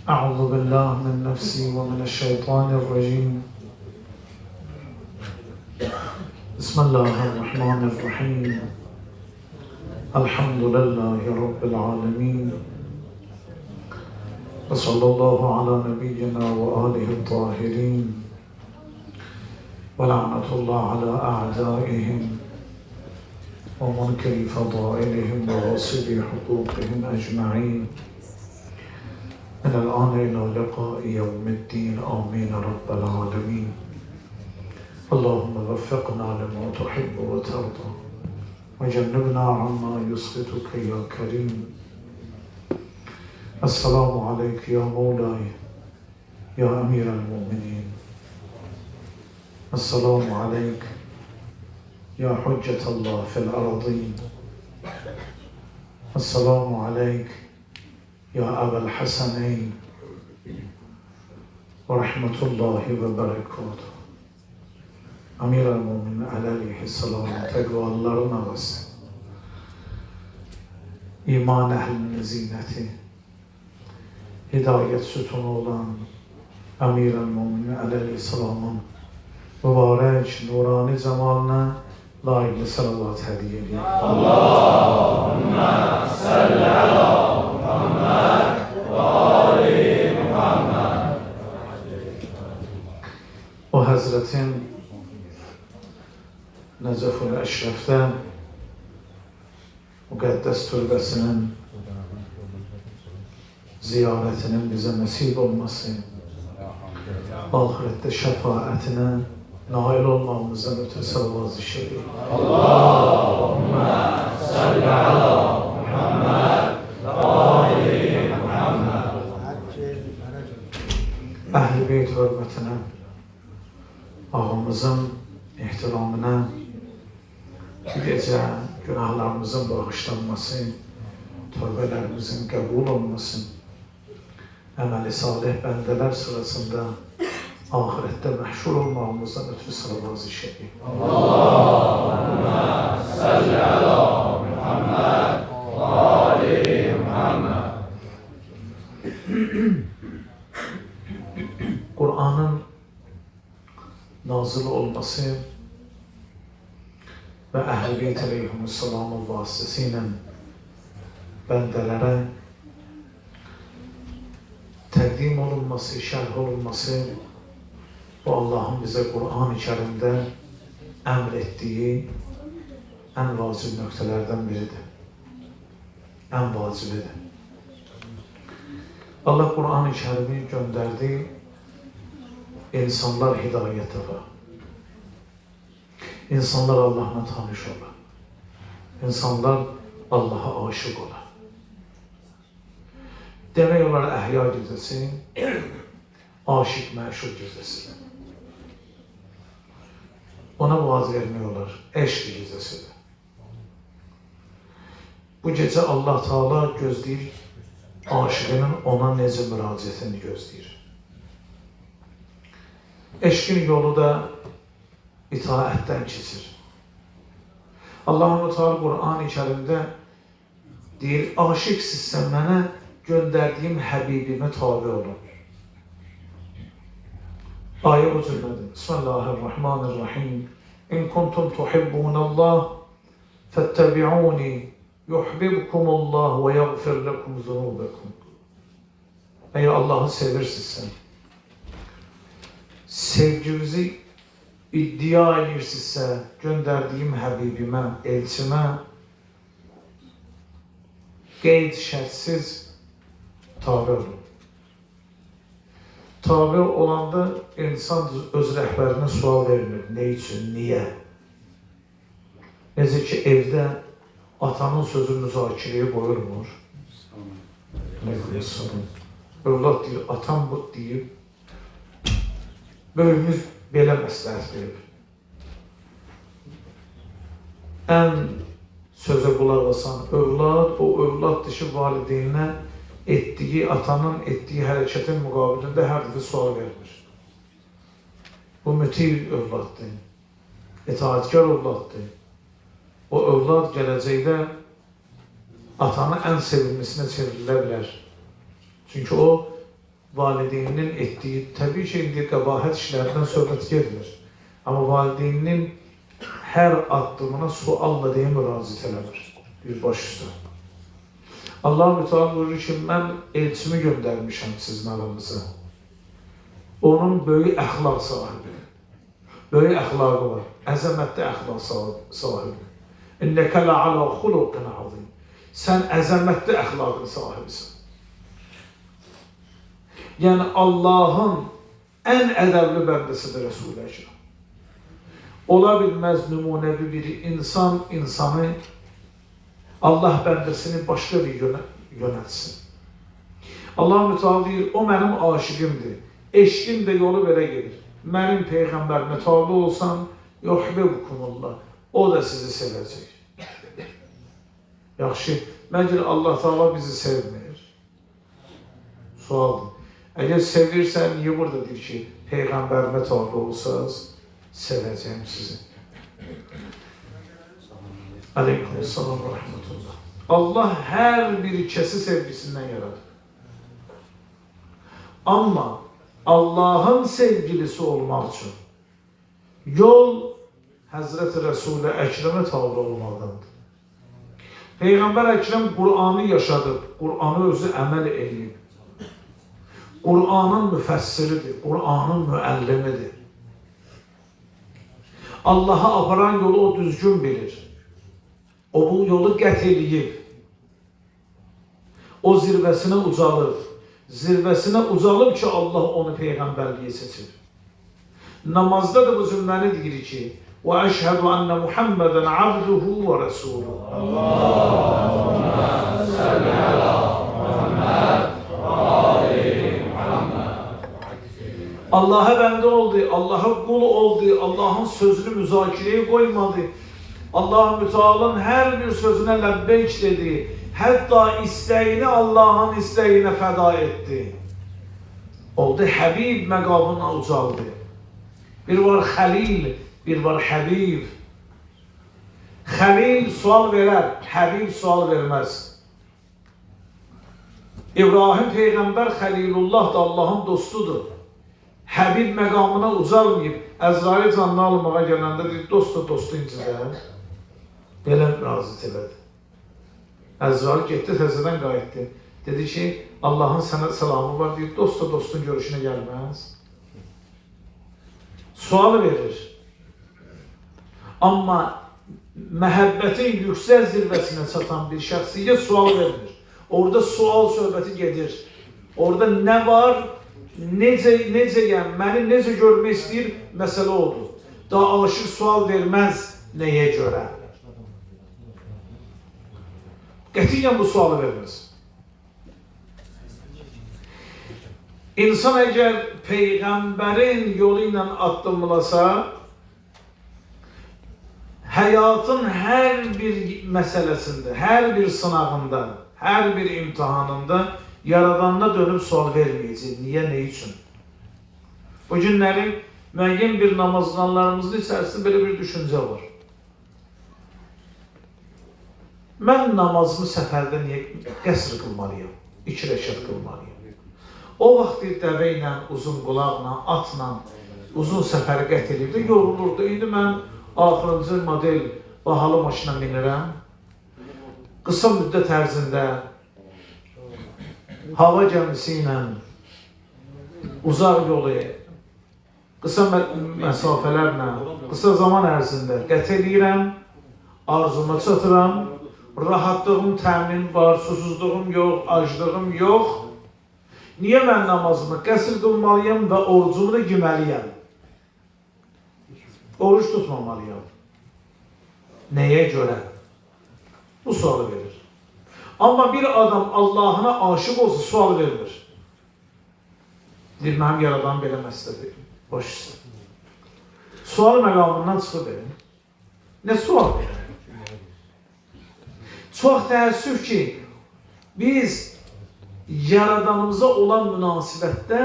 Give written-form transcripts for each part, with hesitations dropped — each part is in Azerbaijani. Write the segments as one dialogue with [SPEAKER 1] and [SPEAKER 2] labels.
[SPEAKER 1] Euzu billahi min nefsi ve mineşşeytanirracim. Bismillahirrahmanirrahim. Elhamdülillahi Rabbil alemin. Ve sallallahu ala nebiyyina ve alihi tahirin. Ve la'netullah ala a'daihim ve munkeri fadailihim ve gasibi hukukihim ecma'in. من الآن إلى لقاء يوم الدين آمين رب العالمين. اللهم وفقنا لما تحب وترضى وجنبنا عما يسخطك يا كريم. السلام عليك يا مولاي يا أمير المؤمنين. السلام عليك يا حجة الله في الأراضين. السلام عليك يا أبا الحسنين ورحمة الله وبركاته. Amir el-Müminin aleyhisselamın tekvalıların ağası, iman ehlinin zineti, hidayet sütunu olan Amir el-Müminin aleyhisselamın mübarek nurani cemalına layıklı salavat hediye ediyor.
[SPEAKER 2] Allahümme salli ala Muhammed ve ali Muhammed.
[SPEAKER 1] O Hazretin Necef-ül Eşref'te mukaddes türbesinin ziyaretinin bize nasip olması, ahirette şefaatine nail olmamızdan ötürü salavat-ı şerif.
[SPEAKER 2] Allahümme salli ala Muhammed ve ali Muhammed.
[SPEAKER 1] Ehl-i Beyt hürmetine, ağamızın ihtiramına, bu gece günahlarımızın bağışlanması, tövbelerimizin kabul olması, əməli salih bəndeler sırasında ahirette məhşur olmağımızdan ötürü salavat-ı şerif.
[SPEAKER 2] Allahümme salli ala Muhammed ve ali Muhammed.
[SPEAKER 1] Kur'an'ın nazil olması ve Ehl-i Beyt aleyhisselamın vasıtasıyla bendelere təqdim olunması, şərh olunması bu Allah'ın bize Kur'an içerisinde emrettiği en vacib noktalardan biridir. En vacibidir. Allah Kur'an-ı Kerim'i gönderdi, insanlar hidayet tapa. İnsanlar Allah'la tanış ola. İnsanlar Allah'a aşık ola. Demək olar əhya gecəsi, aşık məşuq gecəsidir. Ona bu ad vermək olar, eşq gecəsidir. Bu gecə Allah Teala gözləyir, aşığının ona necə müraciətini gözləyir. Eşqin yolu da itaətdən keçir. Allah-u Teala Qur'an-ı Kerimdə deyir, aşıqsızsa mənə göndərdiyim Həbibimə tabi olun. Ayə o cümlədir. Bismillahirrahmanirrahim. İn kuntum tuhibbunallah fettebi'uni yuhibbukumullah ve yaghfir lekum zunubekum. Eğer Allah'ı sevirsinizsə, sevginizi iddia edirsinizsə, göndərdiyim Həbibimə, elçimə qeyd şərtsiz tabi olun. Tabi olanda insan öz rəhbərinə sual vermir. Nə üçün, niyə? Necə ki, evdə atanın sözü müzakirəyə qoyulmur. Övlad deyir, atam bu deyib, böyüyümüz belə məsləhət verib. Ən sözə qulaq asan övlad, o övladdır ki, valideyninə etdiyi, atanın etdiyi hərəkətin müqabilində hər dəfə sual vermir. Bu müti övladdır, itaatkar övladdır. O övlad gələcəkdə atanın ən sevimlisinə çevrilə bilər. Çünki o, valideyninin etdiyi, təbii ki, indi qəbahət işlərdən söhbət getmir. Amma valideyninin hər addımına sualla deyə müraciət eləmir. Bir baş üstə. Allah Müteala buyurur ki, mən elçimi göndərmişəm sizin aranıza. Onun böyük əxlaq sahibi, böyük əxlaqı var, əzəmətli əxlaq sahibi. İnnəkə ləalə xuluqin azim. Sən əzəmətli əxlaqın sahibisin. Yəni Allahın ən ədəbli bəndəsidir Resul-i Əkrəm. Ola bilməz nümunəvi bir insan insanı Allah bəndəsini başqa bir yönəltsin. Allah Müteala deyir, o mənim aşiqimdir. Eşqin də yolu belə gedir. Mənim peyğəmbərimə tabi olsan, yuhibbukumullah. O da sizi sevəcək. Yaxşı, məgər Allah Teala bizi sevmir? Sualdır. Əgər sevirsən, niyə burada deyir ki, peyğəmbərimə tabi olsanız, sevəcəyim sizi. Aleykümselam və rəhmətullah. Allah hər bir kəsi sevgisindən yaradır. Amma Allahın sevgilisi olmaq üçün yol Həzrət-i Rəsul-i Əkrəmə tabi olmaqdandır. Peyğəmbər Əkrəm Qur'anı yaşadıb, Qur'anı özü əməl eləyib. Qur'anın müfəssiridir, Qur'anın müəllimidir. Allaha aparan yolu o düzgün bilir. O bu yolu qət eləyib. O zirvəsinə ucalıb. Zirvəsinə ucalıb ki, Allah onu peyğəmbərliyə seçib. Namazda da bu cümləni deyir ki, وَأَشْهَدُ أَنَّ مُحَمَّدًا عَبْدُهُ وَرَسُولُهُ.
[SPEAKER 2] Allahümme salli ala Muhammed və ali Muhammed.
[SPEAKER 1] Allah'a bəndə oldu, Allah'a qul oldu, Allah'ın sözünü müzakirəyə qoymadı. Allah-u Müteala'nın hər bir sözünə ləbbeyk dedi. Hətta istəyini Allah'ın istəyinə fəda etdi. Oldu, Həbib məqamına ucaldı. Bir var Xəlil, bir var Həbib. Xəlil sual verər, Həbib sual verməz. İbrahim Peyğəmbər Xəlilullah da Allahın dostudur. Həbib məqamına ucalmayıb, Əzrail canını almağa gələndə deyir, dost da dostu incidər. Belə müraciət elədi. Əzrail getdi, təzədən qayıtdı. Dedi ki, Allahın sənə salamı var, deyir, dost da dostun görüşünə gəlməz. Sual verir. Amma məhəbbətin yüksək zirvəsinə çatan bir şəxsiyyət sual vermir. Orada sual söhbəti gedir. Orada nə var, necəyəm, məni necə görmək istəyir, məsələ odur. Daha aşıq sual verməz nəyə görə. Qətiyyən bu sualı verməz. İnsan əgər Peyğəmbərin yolu ilə addımlasa, həyatın hər bir məsələsində, hər bir sınağında, hər bir imtihanında Yaradanına dönüb sual verməyəcək. Niyə, nə üçün? Bu günləri müəyyən bir namazqanlarımızın içərisində belə bir düşüncə var. Mən namazımı səfərdə niyə qəsr qılmalıyam, 2 rəkat qılmalıyam? O vaxt bir dəvə ilə, uzun qulaqla, atla uzun səfəri qət eləyirdi, yorulurdu. İndi mən axırıncı model bahalı maşına minirəm. Qısa müddət ərzində hava gəmisi ilə uzaq yolu, qısa məsafələrlə, qısa zaman ərzində qət eləyirəm, arzuma çatıram, rahatlığım təmin var, susuzluğum yox, aclığım yox. Niyə mən namazımı qəsr qılmalıyam və orucumu da yeməliyəm? Oruç tutmamalıyam. Nəyə görə? Bu sualı verir. Amma bir adam Allahına aşıq olsa sual vermir. Deyir, mənim yaradan belə məsələdir. Baş üstə. Sual məqamından çıxıb verin. Nə sual verir? Çox təəssüf ki, biz yaradanımıza olan münasibətdə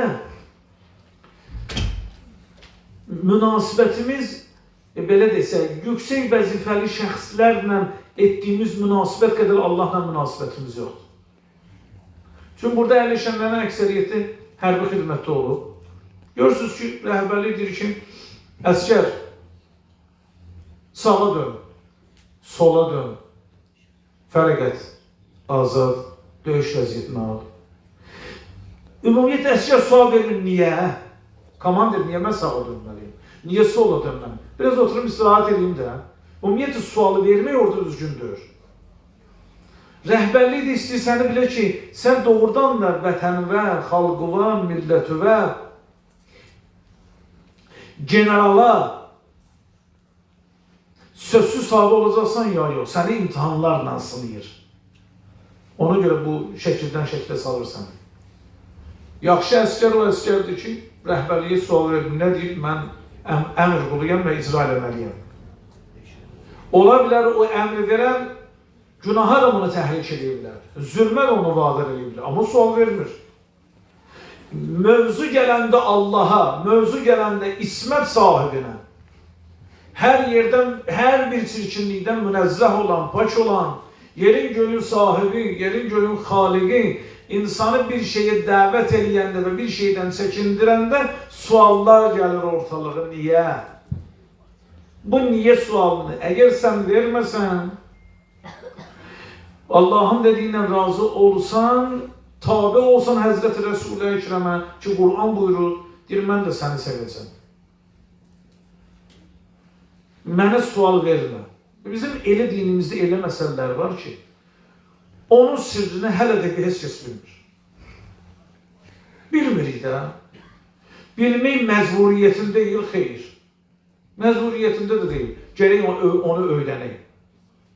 [SPEAKER 1] münasibətimiz, belə desək, yüksək vəzifəli şəxslərlə etdiyimiz münasibət qədər Allahla münasibətimiz yoxdur. Çünki burada əyləşənlərin əksəriyyəti hərbi xidmətdə olub. Görürsünüz ki, rəhbərlik deyir ki, əskər sağa dön, sola dön, fərəqət, azad, döyüş vəziyyətinə al. Ümumiyyətlə, əskər sual vermir, niyə? Komandir, niyə mən sağa dönməliyim? Niyə sola dönməliyim? Biraz oturum, istirahət edeyim də. Ümumiyyətlə, sualı vermək orada düzgündür. Rəhbərlik də istəyir səni bilir ki, sən doğrudan da vətənivə, xalqıva, millətivə, generala sözsüz tabi olacaqsan ya yox, səni imtihanlarla sınayır. Ona görə bu şəkildən şəklə salır səni. Yaxşı əskər o əskərdir ki, rəhbərliyə sual verir, nə deyir, mən əmr quluyam və icra eləməliyəm. Ola bilər o əmri verən günaha da bunu təhrik edə bilər, zülmə də onu vadar edə bilər, amma sual vermir. Mövzu gələndə Allaha, mövzu gələndə ismət sahibinə, hər yerdən, hər bir çirkinlikdən münezzəh olan, pak olan, yerin göyün sahibi, yerin göyün xaliqi, insanı bir şeyə dəvət eləyəndə və bir şeydən çəkindirəndə suallar gəlir ortalığa. Niyə? Bu niyə sualını? Əgər sən verməsən, Allahın dediyindən razı olsan, tabi olsan Həzrəti Rəsul-i Əkrəmə ki, Quran buyurur, deyir, mən də səni sevəcəm. Mənə sual vermə. Bizim elə dinimizdə elə məsələlər var ki, onun sirrini hələ də heç kəs bilmir. Bilmirik də. Bilmək məcburiyyətində deyil, xeyr. Məcburiyyətində də deyil. Gərək onu öyrənək.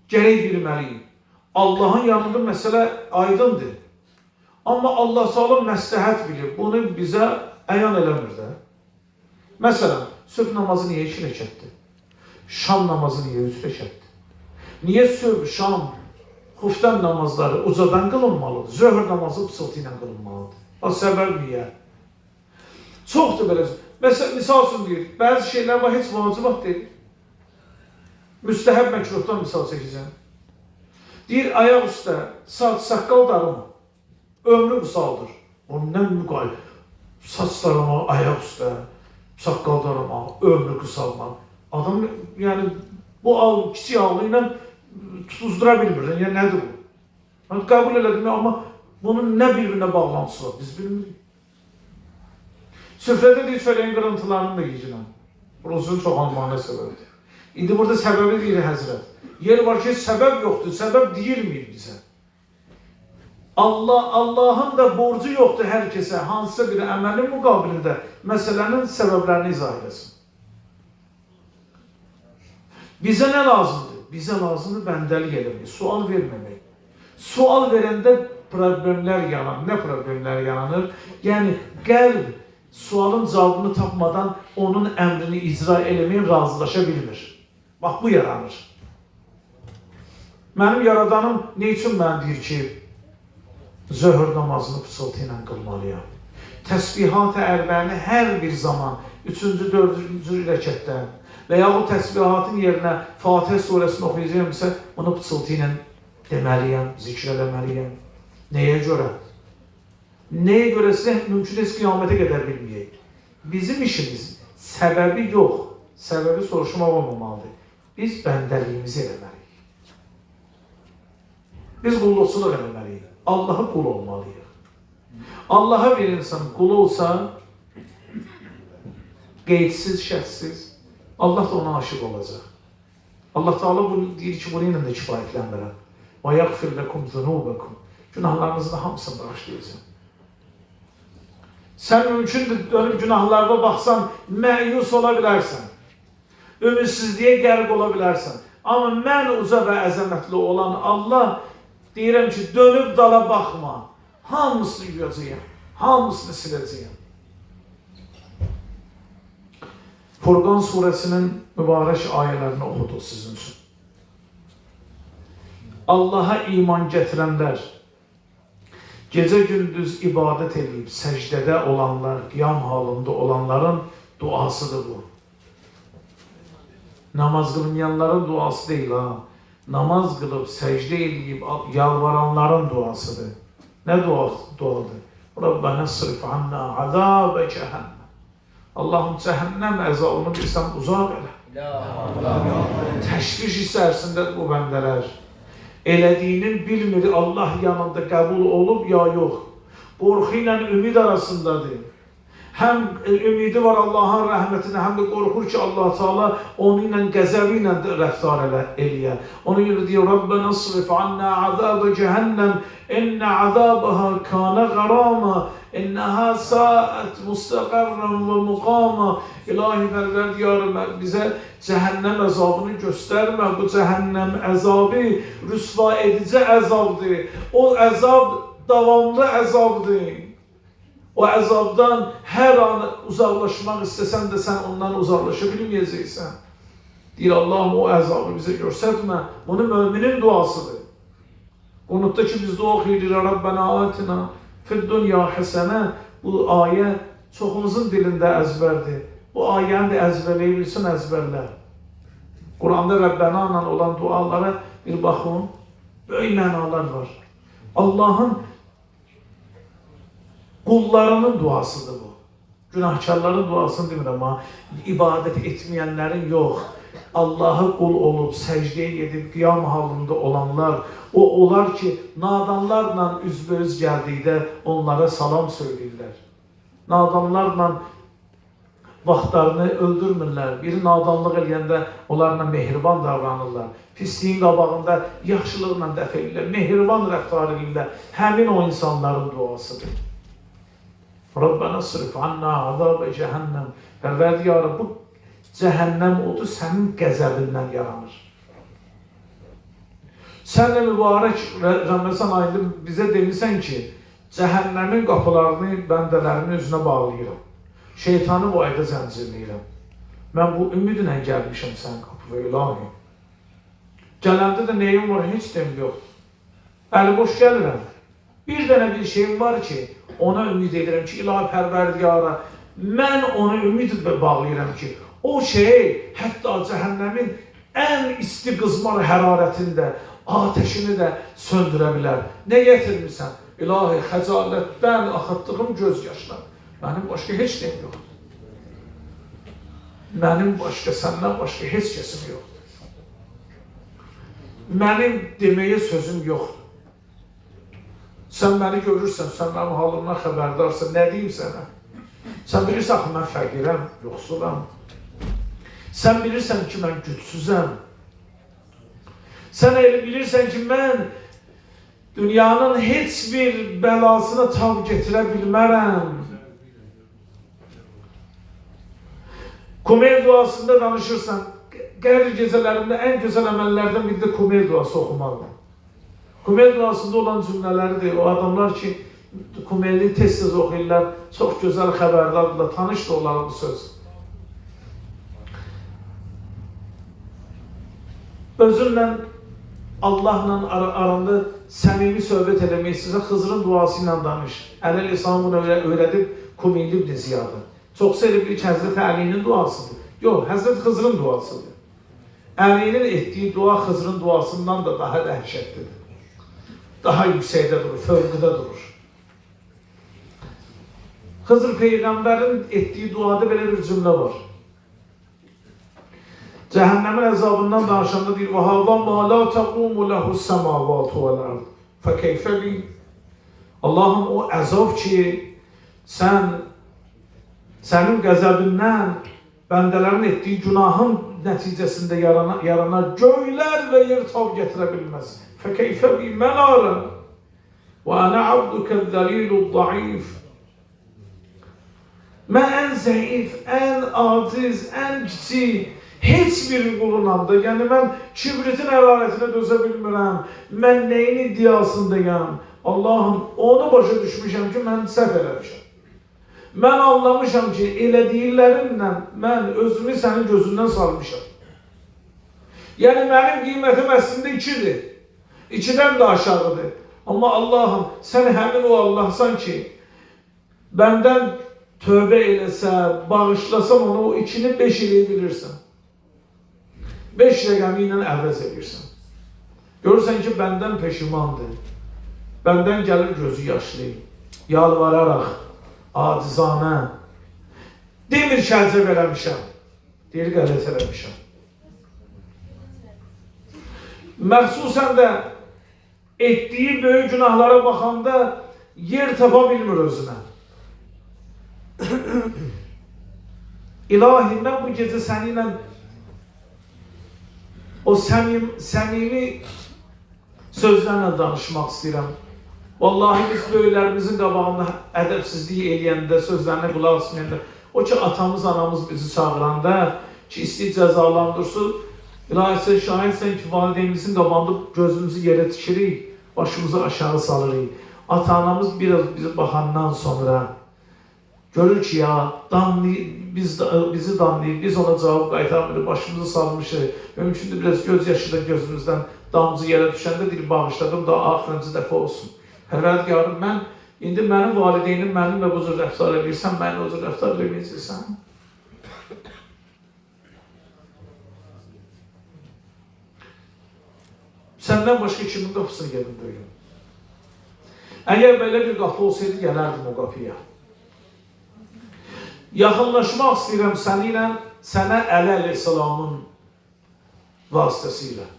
[SPEAKER 1] Gərək bilməliyik. Allahın yanında məsələ aydındır. Amma Allah Teala məsləhət bilir. Bunu bizə əyan eləmir də. Məsələn, sübh namazı niyə 2 rəkətdir? Şam namazı niyə 3 rəkətdir? Niyə sübh, şam, xuftan namazları ucadan qılınmalıdır? Zöhr namazı pısıltı ilə qılınmalıdır. O səbəb niyə? Çoxdur belə. Məsələn, misal üçün deyir, bəzi şeylər var, heç vacibat deyil. Müstəhəb məkruhdan misal çəkəcəm. Deyir, ayaq üstə, saç, saqqal darıma, ömrü qısaldır. Onun nə müqayl? Saç darıma, ayaq üstə, saqqal darıma, ömrü qısalmaq. Adam, yəni, bu kiçik ağlı ilə tutuzdura bilmir. Yəni, nədir bu? Yəni, qəbul elədim, amma bunun nə bir-birinə bağlantısı var, biz bilmirik. Süfrədə deyir, çörəyin qırıntılarını da yiyəcəm. Rozun çoxalmağına səbəbdir. İndi burada səbəbi deyir Həzrət. Yer var ki, səbəb yoxdur, səbəb deyilmir bizə. Allahın da borcu yoxdur hər kəsə, hansısa bir əməlin müqabilində məsələnin səbəblərini izah eləsin. Bizə nə lazımdır? Bizə lazımdır bəndəlik eləmək, sual verməmək. Sual verəndə problemlər yaranır. Nə problemlər yaranır? Yəni, qəlb sualın cavabını tapmadan onun əmrini icra eləməyin razılaşa bilmir. Bax, bu yaranır. Mənim yaradanım nə üçün mən deyir ki, zöhr namazını pısıltı ilə qılmalıyam? Təsbihat-ı ərbəni hər bir zaman, 3-cü, 4-cü rəkətdə və yaxud təsbihatın yerinə Fatihə surəsini oxuyacağımsa, bunu pısıltı ilə deməliyəm, zikr eləməliyəm. Nəyə görə? Nəyə görə sizə mümkün heç qiyamətə qədər bilməyək. Bizim işimiz səbəbi yox, səbəbi soruşmaq olmamalıdır. Biz bəndəliyimizi eləməliyik. Biz qulluqçuluq eləməliyik. Allaha qul olmalıyıq. Allaha bir insan qul olsa, qeydsiz, şərtsiz, Allah da ona aşiq olacaq. Allah Teala bunu deyir ki, bunu ilə də kifayətlənmirəm. Və yəğfir ləkum zunubəkum. Günahlarınızın da hamısını bağışlayacağım. Sən mümkündür dönüb günahlarına baxsan, məyus ola bilərsən. Ümidsizliyə qərq ola bilərsən. Amma mən uca və əzəmətli olan Allah deyirəm ki, dönüb dala baxma. Hamısını yuyacağım, hamısını siləcəyim. Furqan surəsinin mübarək ayələrini oxuduq sizin üçün. Allaha iman gətirənlər, gecə-gündüz ibadət edib, səcdədə olanlar, qiyam halında olanların duasıdır bu. Namaz qılmayanların duası deyil ha. Namaz qılıb, səcdə edib, yalvaranların duasıdır. Nə duadır? Rabbənə sırf anna azabə cəhənnəm. Allahım cəhənnəm əzabını bilsəm uzaq elə. Təşviş içərisindədir bu bəndələr. Elədiyinin bilmir Allah yanında qəbul olub ya yox. Qorxu ilə ümid arasındadır. Həm ümidi var Allahın rəhmətinə, həm də qorxur ki, Allah Teala onu ilə qəzəbi ilə rəftar eləyə. Ona görə deyir, Rabbənə srif anna azabə cəhənnəm, innə azabəha kənə qarama, innəhə saət müstəqərrən və müqama. İlahi pərverdigarım, bizə cəhənnəm əzabını göstərmə. Bu cəhənnəm əzabı rüsva edici əzabdır. O əzab davamlı əzabdır. O əzabdan hər an uzaqlaşmaq istəsən də sən ondan uzaqlaşa bilməyəcəksən. Deyir, Allahım o əzabı bizə göstərmə. Bunu müminin duasıdır. Qunutda ki, biz dua oxuyuruq, Rabbənə atina fid-dunya həsənə. Bu ayə çoxumuzun dilində əzbərdir. Bu ayəni də əzbərləyə bilsin, əzbərlə. Quranda Rəbbənə ilə olan dualara bir baxın, böyük mənalar var. Allahın qullarının duasıdır bu. Günahkarların duasını demirəm, amma ibadət etməyənlərin yox. Allahı qul olub, səcdəyə gedib, qiyam halında olanlar, o olar ki, nadanlarla üzbəüz gəldikdə onlara salam söyləyirlər. Nadanlarla vaxtlarını öldürmürlər. Biri nadanlıq eləyəndə onlarla mehriban davranırlar. Pisliyin qabağında yaxşılıqla dəf edirlər, mehriban rəftar edirlər. Həmin o insanların duasıdır. Rabbənə sırf anna azabə cəhənnəm. Pərverdigara, bu cəhənnəm odu sənin qəzəbindən yaranır. Sən də mübarək Ramazan ayında bizə demirsən ki, cəhənnəmin qapılarını bəndələrimin üzünə bağlayıram. Şeytanı bu ayda zəncirləyirəm. Mən bu ümidlə gəlmişəm sənin qapıya, ilahi. Gələndə də neyim var, heç demim yoxdur. Əli boş gəlirəm. Bir dənə bir şeyim var ki, ona ümid edirəm ki, ilahi pərverdigara, mən ona ümid bağlayıram ki, o şey, hətta cəhənnəmin ən isti qızmar hərarətində, ateşini də söndürə bilər. Nə getirmirsən? İlahi, xəcalətdən axıtdığım göz yaşlar. Mənim başqa heç neyim yoxdur. Mənim başqa, səndən başqa heç kəsim yoxdur. Mənim deməyə sözüm yoxdur. Sən məni görürsən, sən mənim halımdan xəbərdarsan, nə deyim sənə? Sən bilirsən ki, mən fəqirəm, yoxsulam. Sən bilirsən ki, mən gücsüzəm. Sən elə bilirsən ki, mən dünyanın heç bir bəlasına tab getirə bilmərəm. Kumel duasında danışırsan, Qədr gecələrində ən gözəl əməllərdən biri də Kumel duası oxumaqdır. Kumel duasında olan cümlələridir. O adamlar ki, Kumeli tez-tez oxuyurlar, çox gözəl xəbərdardırlar, tanış da onların bu söz. Özünlə, Allahla aranda səmimi söhbət eləmək istəyirsən, Xızrın duası ilə danış. Əli əleyhissalam bunu öyrədib Kumeyl ibn Ziyada. Çoxsa elə bilir ki, Həzrət Əlinin duasıdır. Yox, Həzrət Xızrın duasıdır. Əlinin etdiyi dua Xızrın duasından da daha dəhşətlidir. Daha yüksəkdə durur, fövqüdə durur. Xızır Peyğəmbərin etdiyi duada belə bir cümlə var. Cəhənnəmin əzabından danışanda deyir: "Və hâzâ mâ lâ təqûmu lehu's-semâvâtu vel-ard, fəkeyfə bi." Allahım, o əzab ki, sənin qəzəbindən bəndələrin etdiyi günahın nəticəsində yarana göylər və yer tab gətirə bilməz. Fəkeyfə bi mən arəm və ənə abdukəz-zəlîlu'd-daif. Mən ən zəif, ən aciz, ən kiçik, heç bir qulunam da, yəni mən kibritin hərarətinə dözə bilmirəm, mən nəyin iddiasındayam? Allahım, onu başa düşmüşəm ki, mən səhv eləmişəm. Mən anlamışam ki, elədiklərimlə mən özümü sənin gözündən salmışam. Yəni mənim qiymətim əslində 2-dir. 2-dən də aşağıdır. Amma Allahım, sən həmin o Allahsan ki, bəndən tövbə eləsə, bağışlasan onu, o 2-ni 5 eləyə bilirsən. 5 rəqəmi ilə əvəz edirsən. Görürsən ki, bəndən peşimandır. Bəndən gəlir gözü yaşlı. Yalvararaq, acizanə, demir ki, əcəb eləmişəm, deyir, qələt eləmişəm. Məxsusən də etdiyi böyük günahlara baxanda yer tapa bilmir özünə. İlahi, mən bu gecə səninlə o səmimi sözlərlə danışmaq istəyirəm. Vallahi biz böyüklərimizin qabağında ədəbsizlik eləyəndə, sözlərinə qulaq asmayanda, o ki atamız, anamız bizi çağıranda ki, istəyir cəzalandırsın, İlahi sən şahidsən ki, valideynimizin qabağında gözümüzü yerə tikirik, başımızı aşağı salırıq. Ata-anamız biraz bizi baxandan sonra görür ki, ya, bizi danlayır, biz ona cavab qaytarmırıq, başımızı salmışıq. Mümkündür, biraz göz yaşı da gözümüzdən damcı yerə düşəndə deyir, bağışladım, daha axırıncı dəfə olsun. Pərverdigarım, mən, indi mənim valideynim mənimlə bu cür rəftar edirsən, mənimlə o cür rəftar edəcəksən. Səndən başqa kimin qapısını gedim döyüm? Əgər belə bir qapı olsaydı, gələrdim o qapıya. Yaxınlaşmaq istəyirəm səninlə, sənə Əli əleyhissalamın vasitəsilə.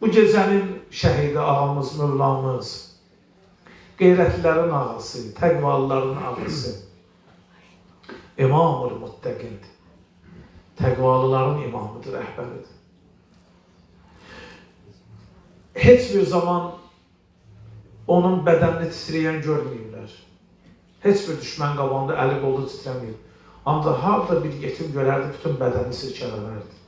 [SPEAKER 1] Bu gecənin şəhidi ağamız, Mövlamız, qeyrətlilərin ağası, təqvalıların ağası, İmam-ül Muttəqindir. Təqvalıların imamıdır, rəhbəridir. Heç bir zaman onun bədənini titrəyən görməyiblər. Heç bir düşmən qabağında əli qolu titrəməyib. Ancaq harada bir yetim görərdi, bütün bədəni silkələnərdi.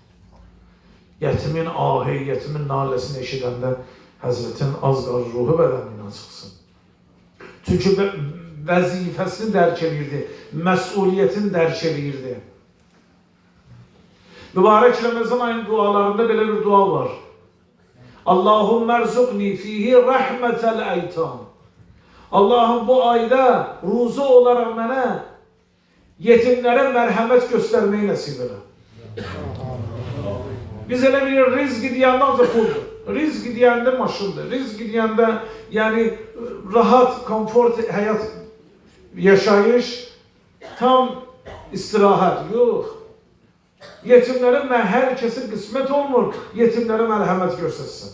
[SPEAKER 1] Yetimin ahı, yetimin naləsini eşidəndə Həzrətin az qalır ruhu bədəninə çıxsın. Çünki vəzifəsini dərk edirdi, məsuliyyətini dərk edirdi. Mübarək Ramazan ayının dualarında belə bir dua var. Allahümme rzuqni fihi rəhmətəl eytam. Allahım bu ayda ruzu olaraq mənə yetimlərə mərhəmət göstərməyi nəsib elə. Biz elə bilirik, rizq deyəndə ancaq puldur. Rizq deyəndə maşındır. Rizq deyəndə yəni rahat, komfort həyat, yaşayış, tam istirahət. Yox. Yetimlərə hər kəsin qismət olmur, yetimlərə mərhəmət göstərsin.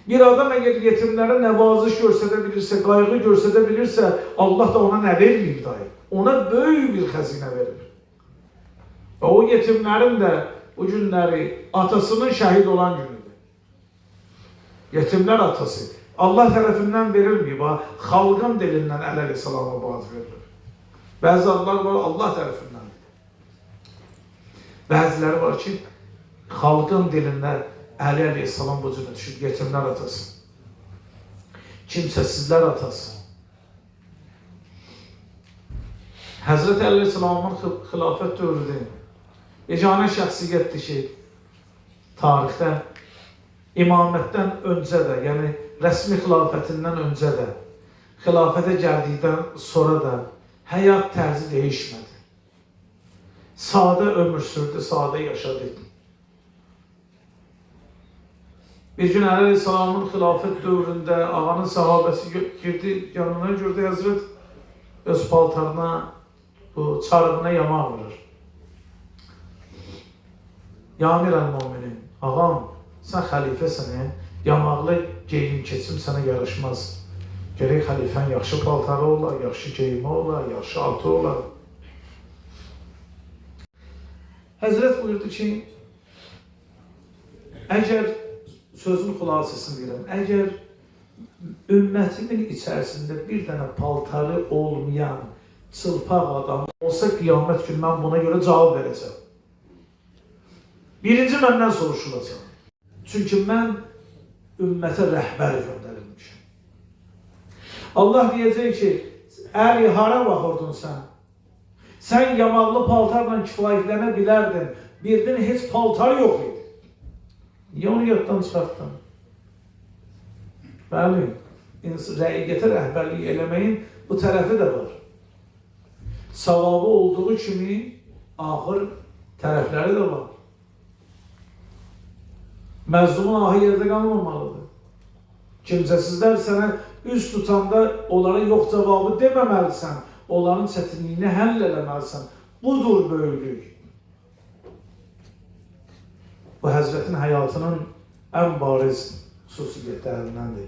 [SPEAKER 1] Bir adam əgər yetimlərə nəvaziş göstərə bilirsə, qayğı göstərə bilirsə, Allah da ona nə verməyib dahi? Ona böyük bir xəzinə verir. Və o yetimlərin də bu günləri atasının şəhid olan günüdür. Yetimlər atası. Allah tərəfindən verilməyib, ha, xalqın dilindən Əli əleyhissalama bad verilir. Bəzi adlar var Allah tərəfindən. Bəziləri var ki, xalqın dilindən Əli əleyhissalam bu cürə düşür, yetimlər atası, kimsəsizlər atası. Həzrət Əli əleyhissalamın xilafət dövrüdür. Yeganə şəxsiyyətdir ki, tarixdə imamətdən öncə də, yəni rəsmi xilafətindən öncə də, xilafətə gəldikdən sonra da həyat tərzi dəyişmədi. Sadə ömür sürdü, sadə yaşadı. Bir gün Əli əleyhissalamın xilafət dövründə ağanın səhabəsi girdi, yanına gördü Həzrət öz paltarına, bu çarığına yamaq vurur. Ya Əmirəl-Möminin, ağam, sən xəlifəsən, yamaqlı geyim keçim sənə yaraşmaz. Gerək xəlifən yaxşı paltarı olar, yaxşı geyimi olar, yaxşı atı olar. Həzrət buyurdu ki, əgər, sözün xülasəsini deyirəm, əgər ümmətimin içərisində bir dənə paltarı olmayan çılpaq adam olsa, qiyamət günü mən buna görə cavab verəcəm. Birinci məndən soruşulacaq. Çünki mən ümmətə rəhbər göndərilmişim. Allah deyəcək ki, Əli, hara baxırdın sən? Sən yamaqlı paltarla kifayətlənə bilərdin. Birinin heç paltarı yox idi. Niyə onu yaddan çıxartdın? Bəli, rəiyyətə rəhbərlik eləməyin bu tərəfi də var. Savabı olduğu kimi ağır tərəfləri də var. Məzlumun ahı yerdə qalmamalıdır. Kimsəsizlər sənə üz tutanda onlara yox cavabı deməməlisən. Onların çətinliyini həll eləməlisən. Budur böyüklük. Bu Həzrətin həyatının ən bariz xüsusiyyətlərindəndir.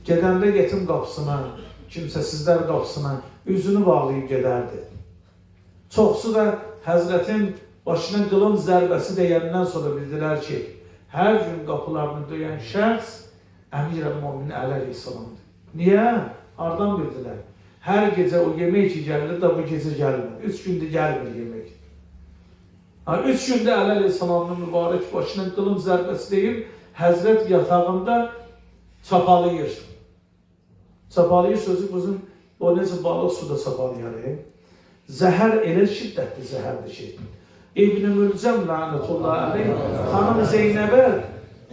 [SPEAKER 1] Gedəndə yetim qapısına, kimsəsizlər qapısına üzünü bağlayıb gedərdi. Çoxsu da Həzrətin başına qılınc zərbəsi dəyəndən sonra bildilər ki, hər gün qapılarını döyən şəxs Əmir-əl-Möminin Əli əleyhissalamdır. Niyə? Hardan bildilər? Hər gecə o yemək ki gəlir də bu gecə gəlmir. 3 gündür gəlmir yemək. Ha, 3 gündə Əli əleyhissalamın mübarək başına qılınc zərbəsi deyib, Həzrət yatağında çapalayır. Çapalayır sözü bizim o necə balıq suda çapalayır. Zəhər elə şiddətli zəhərdir ki, İbn-i Mülcəm lənətullah əleyh xanım Zeynəbə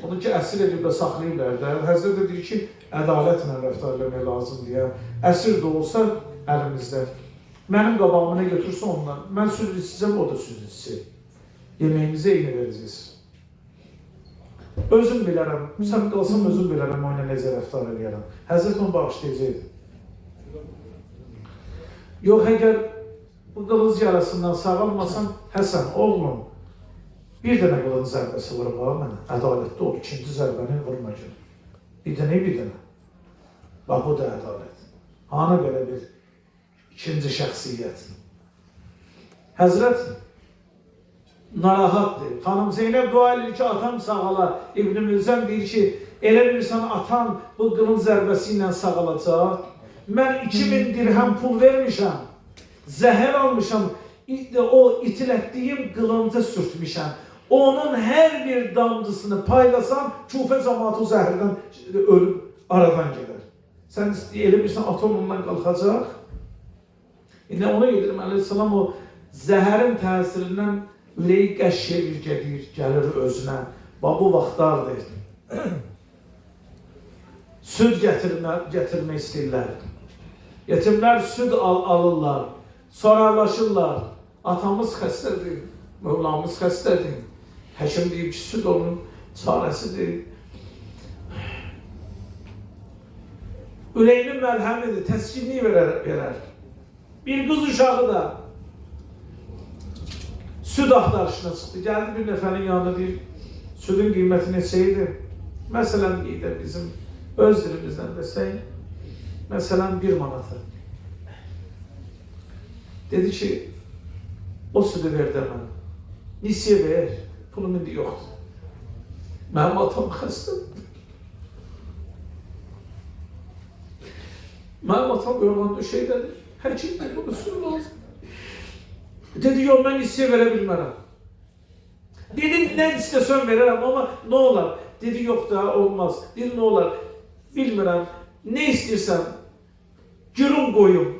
[SPEAKER 1] onu ki əsir edib də saxlayırlar da. Həzrət də deyir ki, ədalətlə rəftar eləmək lazım deyə. Əsir də olsa əlimizdə. Mənim qabağıma nə götürsə ondan. Mən süd içsəm, o da süd içsin. Yeməyimizi eyni verəcəksiniz. Özüm bilərəm, sən qalsam özüm bilərəm o ilə necə rəftar eləyərəm. Həzrət onu bağışlayacaqdı. Yox, əgər bu qılınc yarasından sağalmasan, Həsən, oğlum, bir dənə qılınc zərbəsi vurub ha mənə, ədalətli ol, ikinci zərbəni vurma görə. Bir dənə, bir dənə. Bax, bu da ədalət. Hanı belə bir ikinci şəxsiyyət. Həzrət narahatdır. Xanım Zeynəb dua edir ki, atam sağala. İbn-i Mülzəm deyir ki, elə bilirsən atam bu qılınc zərbəsi ilə sağalacaq. Mən 2000 dirhəm pul vermişəm, zəhər almışam, o itilətdiyim qılınca sürtmüşəm. Onun hər bir damcısını paylasam, Kufə cəmaatı o zəhərdən ölüb aradan gedər. Sən elə bilirsən atam ondan qalxacaq. İndi ona gedirəm, əleyhissalam o zəhərin təsirindən ürəyi qəş edir, gedir, gəlir özünə. Bax, bu vaxtlardır. Süd gətirmək istəyirlər. Yetimlər süd alırlar, sorarlaşırlar. Atamız xəstədir, Mövlamız xəstədir. Həkim deyib ki, süd onun çarəsidir. Ürəyinin məlhəmidir, təskinlik verər. Bir qız uşağı da süd axtarışına çıxdı. Gəldi bir nəfərin yanına deyir, südün qiyməti neçə idi? Məsələn, deyir də bizim öz dilimizdən desək, məsələn, 1 manata. Dedi ki, o südü ver də mənə. Nisiyə ver, pulum indi yoxdur. Mənim atam xəstədir. Mənim atam yorğan döşəkdədir. Həkim deyir, bunu süd lazım. Dedi, yox, mən nisiyə verə bilmərəm. Dedi, nə istəsəm verərəm, amma nə olar? Dedi, yox da, olmaz. Dedi, nə olar? Bilmirəm, nə istəyirsən? Gürüm qoyum.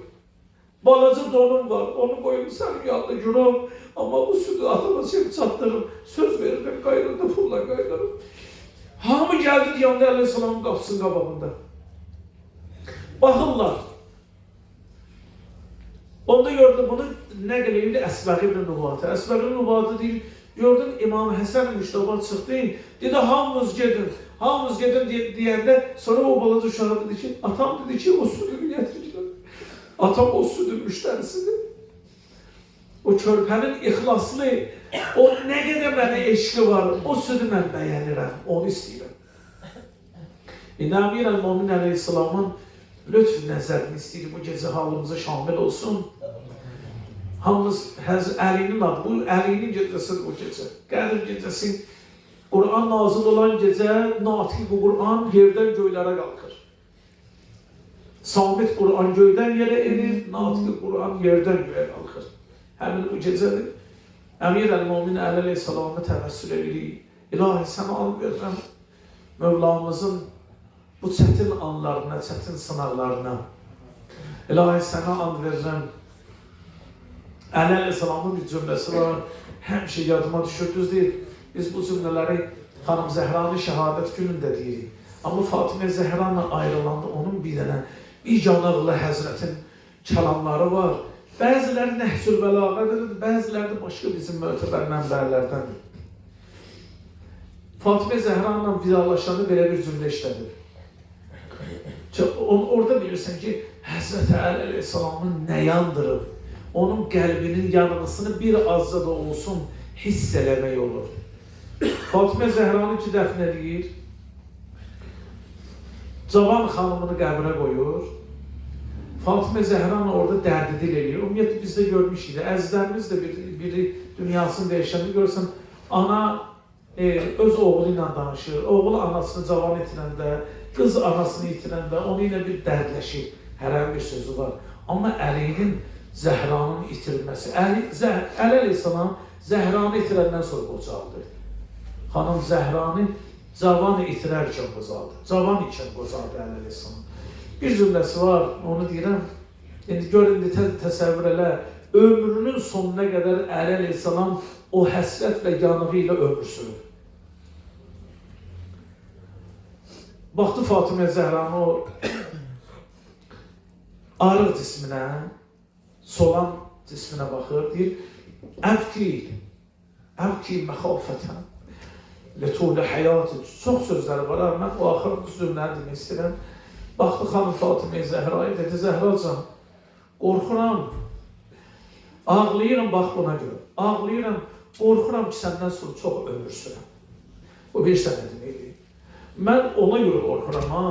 [SPEAKER 1] Balaca donum var, onu qoyum sənin yanında gürüm. Amma bu südü atama çatdırım. Söz verirəm, qayırım pulla qayırım. Hamı gəldi deyəndə əleyhissalamın qapısının qabağında. Baxırlar. Onda gördüm bunu nəql edirdi Əsbəği ibn Nubati. Əsbəği ibn Nubati deyir, gördüm İmam Həsən Müştəba çıxdı, dedi hamınız gedin, hamınız gedin deyəndə sonra o balaca uşağı dedi ki, atam dedi ki, o südünü gətirir. Atam o südün müştərisidir. O körpənin ixlaslı, o nə qədər mənə eşqi var, o südü mən bəyənirəm, onu istəyirəm. İndi Əmir əl-Mömin əleyhissalamın lütf nəzərini istəyir, bu gecə halımıza şamil olsun. Hamımız Əlinin adı, bu Əlinin gecəsidir bu gecə. Qədir gecəsi, Quran nazil olan gecə, natiq Quran yerdən göylərə qalxır. Samit Quran göydən yerə enir, natiq Quran yerdən göyə qalxır. Həmin bu gecədir. Əmir əl-Mömin Əli əleyhissalamı təvəssül edirik. İlahi, sənə and verirəm Mövlamızın bu çətin anlarına, çətin sınaqlarına. İlahi, sənə and verirəm. Əli əleyhissalamın bir cümləsi var, həmişə yadıma düşür. Düz deyil, biz bu cümlələri xanım Zəhranın şəhadət günündə deyirik. Amma Fatimə Zəhranla ayrılanda onun bir dənə bir canaqlı Həzrətin kəlamları var. Bəziləri Nəhcül Bəlağədir, bəziləri də başqa bizim mötəbər mənbələrdəndir. Fatimə Zəhranla vidalaşanda belə bir cümlə işlədir. Orada bilirsən ki, Həzrəti Əli əleyhissalamın nə yandırıb, onun qəlbinin yanğısını bir azca da olsun hiss eləmək olur. Fatimə Zəhranı ki dəfn eləyir, cavan xanımını qəbrə qoyur. Fatimə Zəhranı orada dərdi dil eləyir. Ümumiyyətlə biz də görmüşük də, əzizlərimiz də biri dünyasını dəyişəndə görürsən, ana öz oğlu ilə danışır, oğul anasını cavan itirəndə, qız anasını itirəndə onu ilə bir dərdləşir. Hərənin bir sözü var. Amma Əlinin Zəhranın itirməsi, Əli əleyhissalam Zəhranı itirəndən sonra qocaldı. Xanım Zəhranı cavan itirərkən qocaldı. Cavan ikən qocaldı Əli əleyhissalam. Bir cümləsi var, onu deyirəm. İndi gör, indi təsəvvür elə, ömrünün sonuna qədər Əli əleyhissalam o həsrət və yanığı ilə ömür sürür. Baxdı Fatimə Zəhranı o arıq cisminə, solan cisminə baxır, deyir, əbki məxafətən, lətulə həyatı, çox sözləri var, mən o axır cümləni demək istəyirəm. Baxdı xanım Fatimə Zəhraya, dedi, Zəhracan, qorxuram, ağlayıram, bax buna görə, ağlayıram, qorxuram ki, səndən sonra çox ömür sürəm. Bu bir sənə deməkdir. Mən ona görə qorxuram, ha.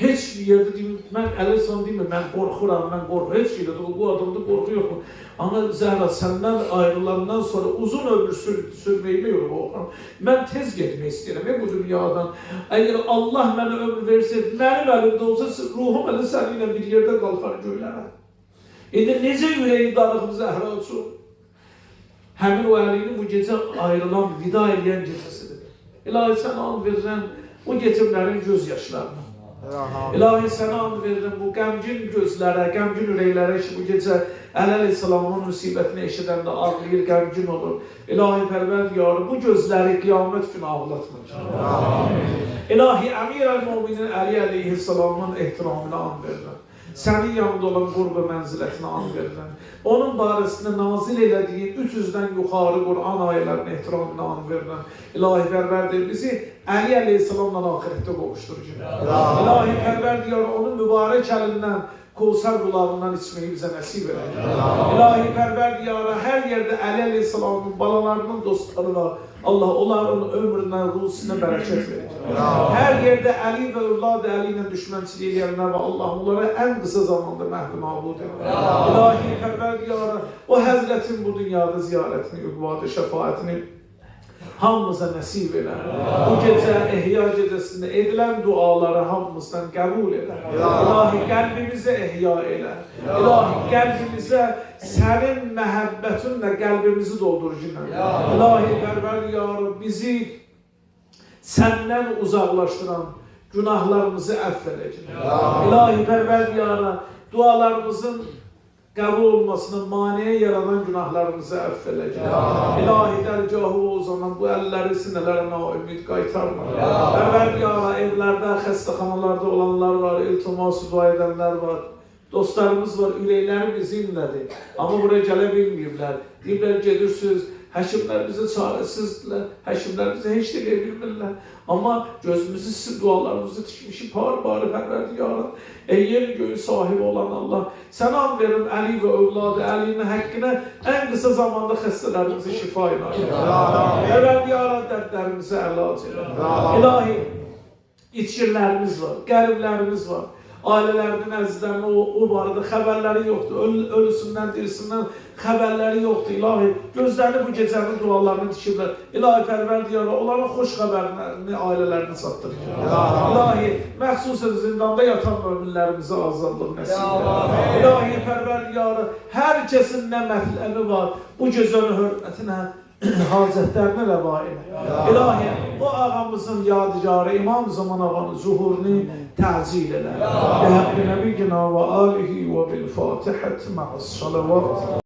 [SPEAKER 1] Heç bir yerdə deyim, mən əleyhissalam deyim, mən qorxuram, mən qorxuram. Heç yerdə bu adamda qorxu yoxdur. Amma Zəhra, səndən ayrılandan sonra uzun ömür sürməyimə görə qorxuram. Mən tez getmək istəyirəm bu dünyadan. Əgər Allah mənə ömür versə, mənim əlimdə olsa, ruhum elə səninlə bir yerdə qalxar göylərə. İndi necə ürəyi darıxıb Zəhra üçün? Həmin o Əlini bu gecə ayrılan, vida eləyən gecəsidir. İlahi, sənə and verirəm bu yetimlərin göz yaşlarına. İlahi, sənə and verirəm bu qəmgin gözlərə, qəmgin ürəklərə ki, bu gecə Əli əleyhissalamın müsibətini eşidəndə ağlayır, qəmgin olur. İlahi pərverdigarı, bu gözləri qiyamət günü ağlatmayacaq. İlahi, Əmir əl-Müminin Əli əleyhissalamın ehtiramına and verirəm. Sənin yanında olan qurb və mənzilətinə and verirəm. Onun barəsində nazil elədiyin 300-dən yuxarı Quran ayələrinin ehtiramına and verirəm. İlahi pərverdigar, bizi Əli əleyhissalamla axirətdə qovuşdur. İlahi pərverdigar, onun mübarək əlindən, Kovsər bulağından içməyi bizə nəsib elə. İlahi pərverdigara, hər yerdə Əli əleyhissalamın balalarının dostları var. Allah onların ömründən, ruhusuna bərəkət verir. Hər yerdə Əli və övlad Əli ilə düşmənçilik eləyənlər var. Allah onlara ən qısa zamanda məhv nabud edir. İlahi pərverdigara, o həzrətin bu dünyada ziyarətini, üqvadı, şəfaətini hamımıza nəsib elə. Bu gecə ehya gecəsində edilən duaları hamımızdan qəbul elə. İlahi, qəlbimizə ehya elə. İlahi, qəlbimizə sənin məhəbbətinlə qəlbimizi doldur. İlahi, pərverdigarı, bizi səndən uzaqlaşdıran günahlarımızı əfv elə. İlahi, pərverdigara, dualarımızın qəbul olmasına maneə yaradan günahlarımızı əfv elə. İlahi, dərgahı o zaman bu əlləri sinələrə naümid qaytarma. Pərverdigara, evlərdə, xəstəxanalarda olanlar var, iltimas dua edənlər var, dostlarımız var, ürəkləri bizimlədir. Amma buraya gələ bilməyiblər. Deyiblər, gedirsiniz, həkimlər bizə çarəsizdirlər, həkimlər bizə heç nə deyə bilmirlər. Amma gözümüzü sizin dualarımızı tikmişik, par-par pərverdigara. Ey yer göğü sahibi olan Allah, sənə and verirəm Əli və övladı Əlinin həqqinə ən qısa zamanda xəstələrimizi şifa inayət elə. Pərverdigara, dərdlərimizi əlac elə. İlahi, itkinlərimiz var, qəriblərimiz var. Ailələrinin əzizlərinin o barədə xəbərləri yoxdur. Ölüsündən, dirisindən xəbərləri yoxdur. İlahi, gözlərini bu gecənin dualarını tikiblər. İlahi pərverdigara, onların xoş xəbərlərini ailələrinə çatdırır. İlahi, məxsusən zindanda yatan möminlərimizə azadlıq nəsib elə. İlahi pərverdigara, hər kəsin nə mətləbi var, bu gecənin hörmətinə hacətlərini rəva elə. İlahi, o ağamızın yadigarı, İmam Zaman ağanın zuhurunu təcil elə. Bi həqqi nəbiyyina və alihi və bil Fatihəti mə'as salavat.